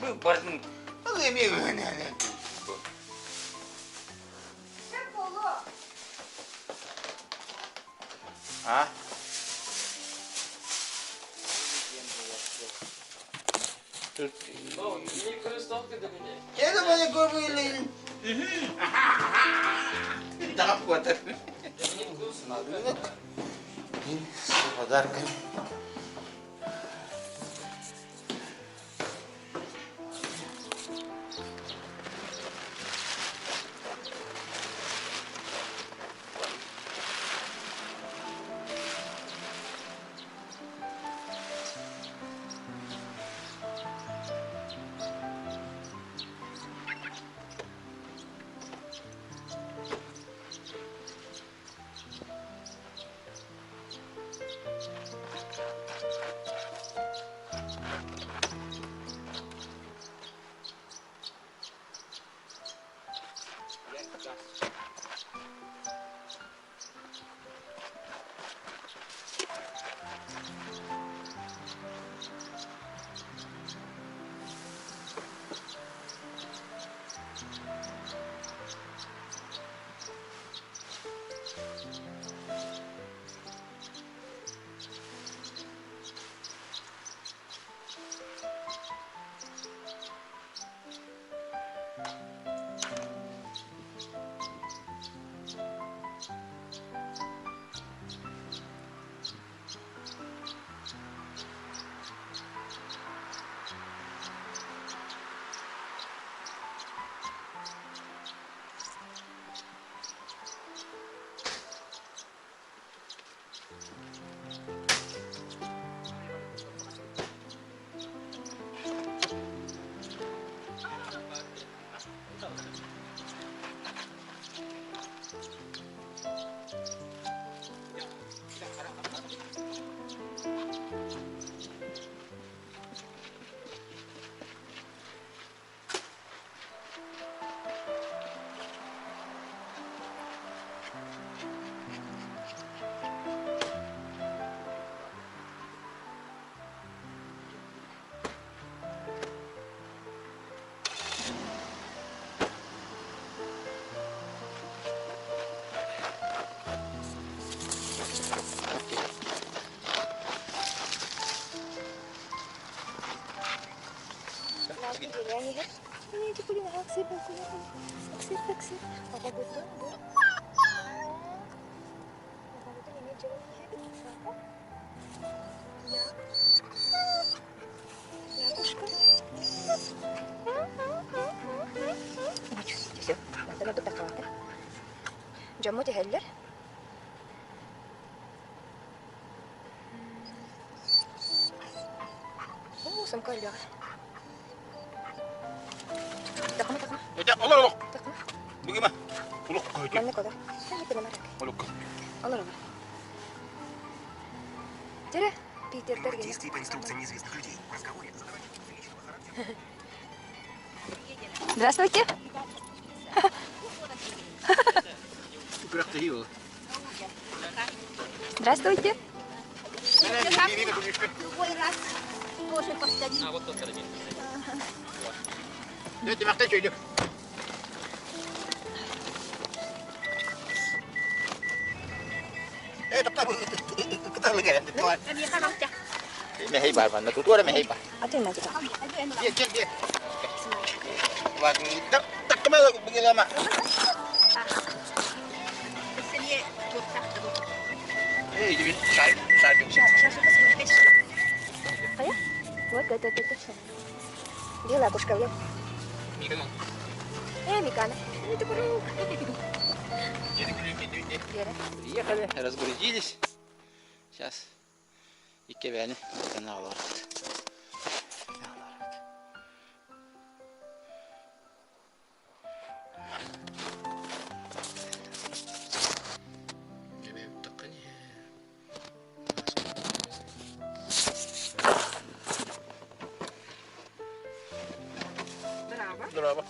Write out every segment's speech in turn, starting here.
Бардын. Ал эми А? С подарками. Дьоммут иһэллэр. Оо, сумка элбэҕэ. Такыма, такыма. Олор, олор. Бүгүмэ. Улук көтү. Маннык олор. Олук. Олор, олор. Дьэрэ, Питердер Действий по инструкциям неизвестных людей. В разговоре задавать вопросы личного характера. Здравствуйте. Здравствуйте. Любой раз тоже повторить. А, вот тот садик. Мэһэй бар манна тутуора мэһэй бар. А ты мать. Биэ кел биэ. Таккыма быгылама. Эй, шар, шар. Хайа? Вот, вот, вот, вот. Белая кошка, влево. Э, Микана. Приехали, разгрузились. Сейчас икки бэни олорбут. Здорово.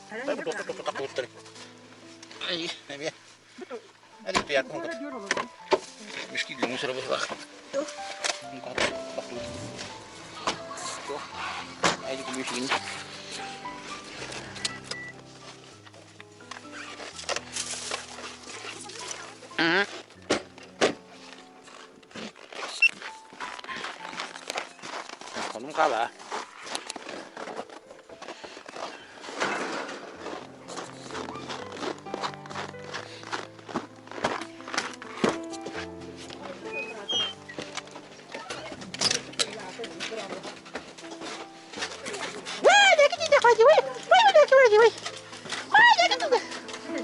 Мешки для мусора было. хаалаа.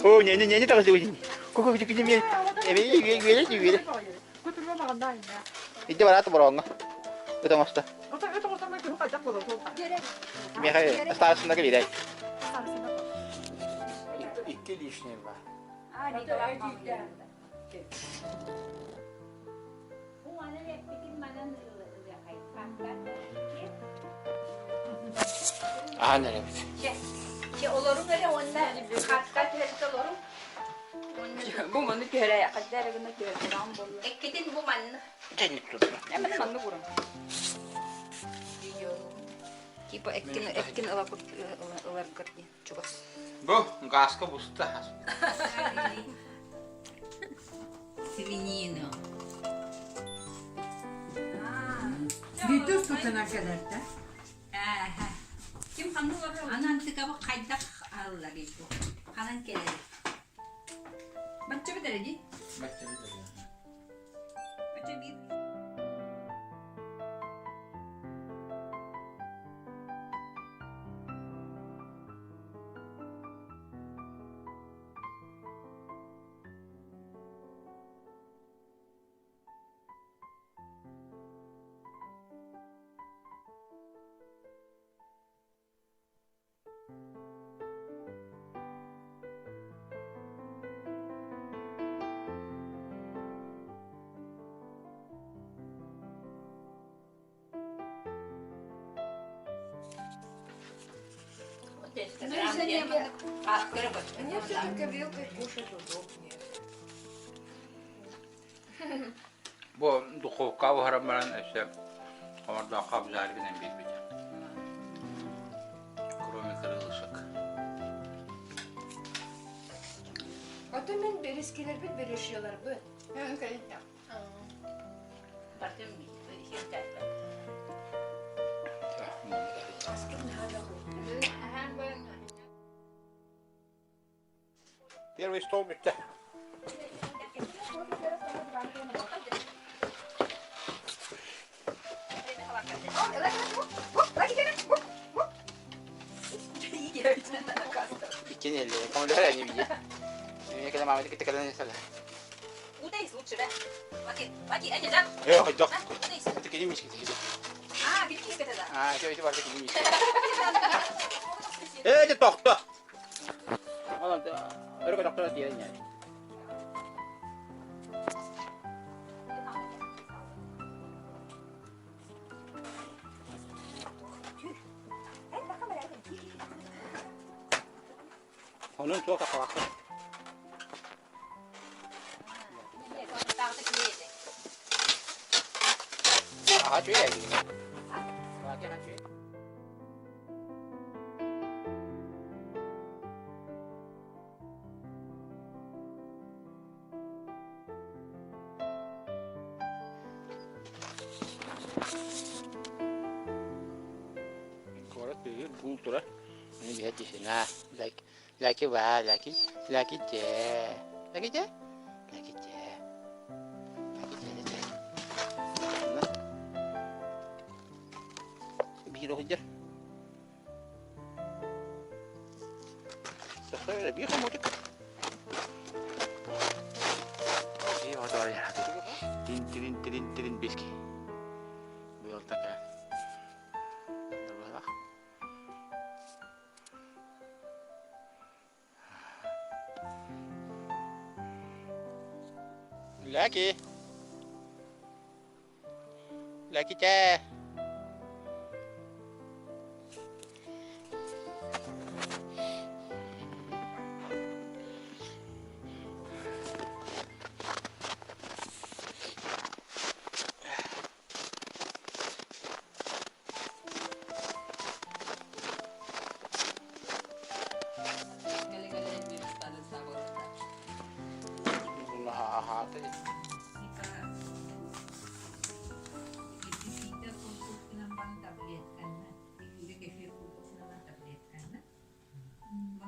О, не, не, не, не так сделай. Ку-ку, ку ку Ити бараат бороҥҥо. Ыт оҥосто. Миэхэ старостыннарга биэрэй. Икки лишний ба. Аһан эрэбит. Олорун эрэ уонна хатка түһэртэ олорун. Бу маны түһэрэ хадда эрэ гына түһэртэҕим буолла. Эккитин бу манна. Тэнник турда. Эмэн маннык уран. Типа эккин эккин ыла ыларгар диэн чугас. Бу газка буста. Свинину. Бүтүр тутана кэлэрдэ. Ким ханна олорор? Анан тыкабы хайдах аалларый бу? Ханан кэлэр? Бачча бүтэрэ дии. Бачча бүтэрэ. Бачча биир. Мне все-таки вилкой кушать удобнее. Бу духовка буһаран баран өссө омордооххо обжарь гынан биэрбит. Кроме крылышек. А то мен берескелербит берешияларбыт. Первый стол бүттэ. Иккини командир они видят. Мне когда мама кытта кэлэн сала. Удайс лучше, да? Маки, маки, эти, да? Э, хайдах. Удайс. Это кини мишки кини. А, кирпичка тогда. А, это это барда кини мишки. Э, это тохто. Өрө доктор диэн яа. Онон туох тахалаахтар. Аха үчүгэй Куорат быыһыыр буул турар. Аны биһэ тишина. Лаки ба, лаки, лаки дьэ. Лаки дьэ, лаки дьэ. Лаки дьэ, дьэ. Биир оҕуйдар. Биир хомуотук. Тин тирин тирин тирин биски. Быйыл такая. Лаки. Лаките.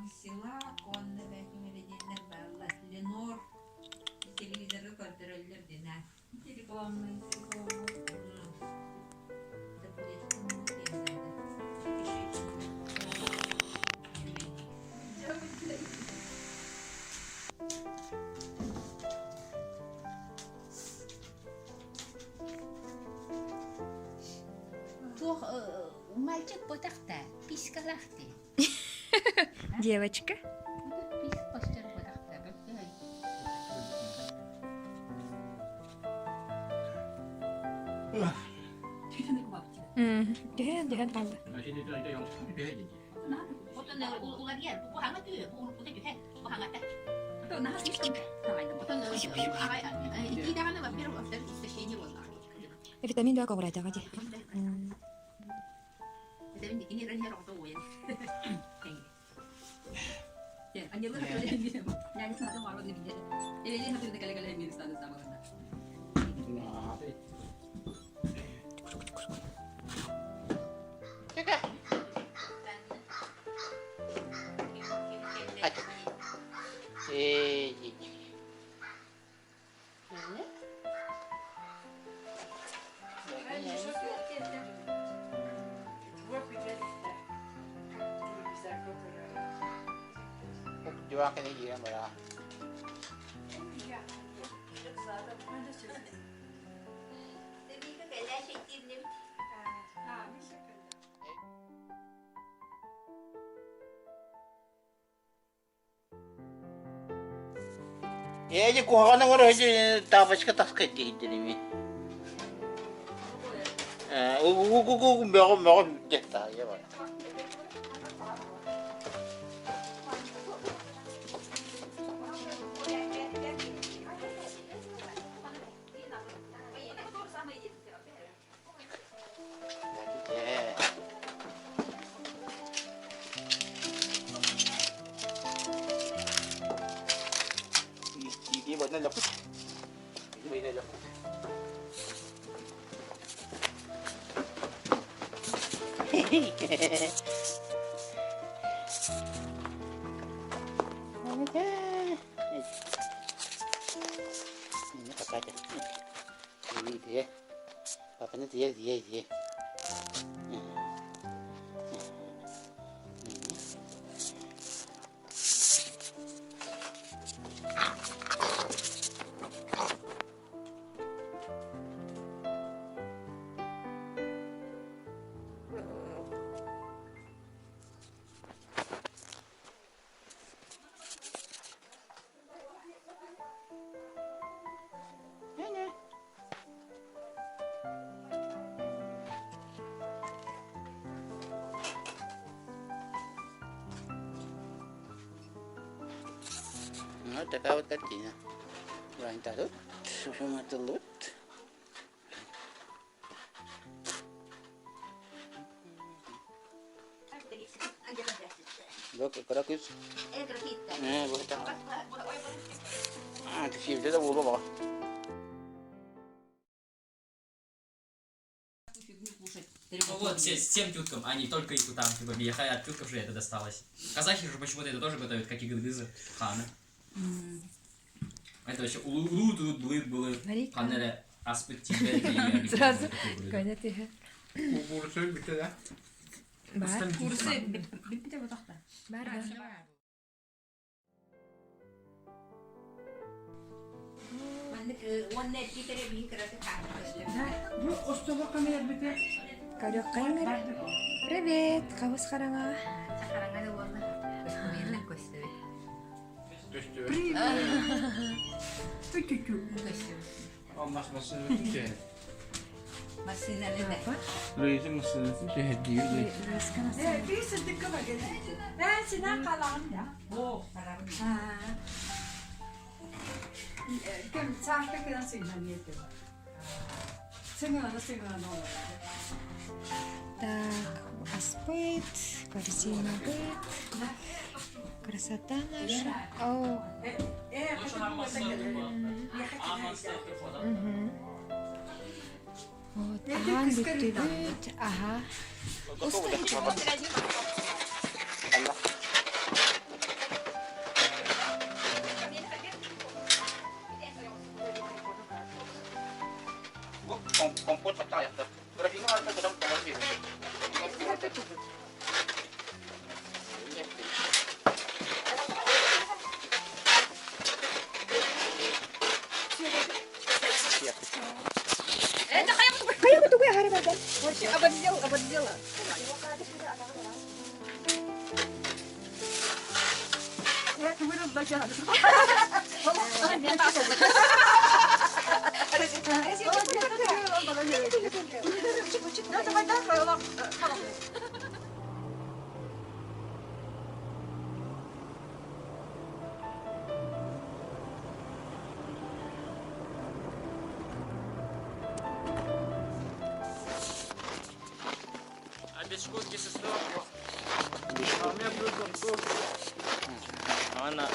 Максилак уонна бэйэтин диэннэр бааллар. Ленор телевизорга көрдөрөллөр диэн аа. Рекламный, рекламный. Таблетка диэн наада. Кишечник. Туох мальчик ботахта, писькалахты. Девочка. Түһэн түһэн хаалла. Витамин да көҕүрэтэҕэ дии. Эти куһаҕан оҥоро тапочка таска диэхтэрими. Уу мөҕө мөҕө диэх таайа бар. Папаны тиэ тиэ тиэ. Ну, такая вот картина. Ну вот, все, всем тюткам, а не только якутам, типа, Бияхай от тютков же это досталось. Казахи же почему-то это тоже готовят, как и кыргызы, ханы. Это вообще улу тут блыт было, ханере аспыт тебе. Сразу. Коня тихо. Курсы бүтэ да? Бар. Курсы биппите ботахта. Бар бар. Маннык уонна эргитэрэ биһи кыраты Бу остоло камера бүтэ. Көрүөххэ Привет, хабыс хараҥа. Хараҥаны уонна көстүбүнэн көстүбүт. Привет. Ту-ту-ту. Көстүбүт. Алмас массыына түһэ. Массыынаны да. Луиза массыына түһэ диир. Э, bir сырдыкка бар Э, сина қалағын да. Кем саашка кена сыйнан ете. Сыҥана сыҥана Так, аспыт, корзинабыт. Красота наша. О, Э, мгм. Вот, ахан бүттүбүт. Аха. Обалдел, обалдела. А без шкурки сосна плохо. А у меня плюс он был. А она...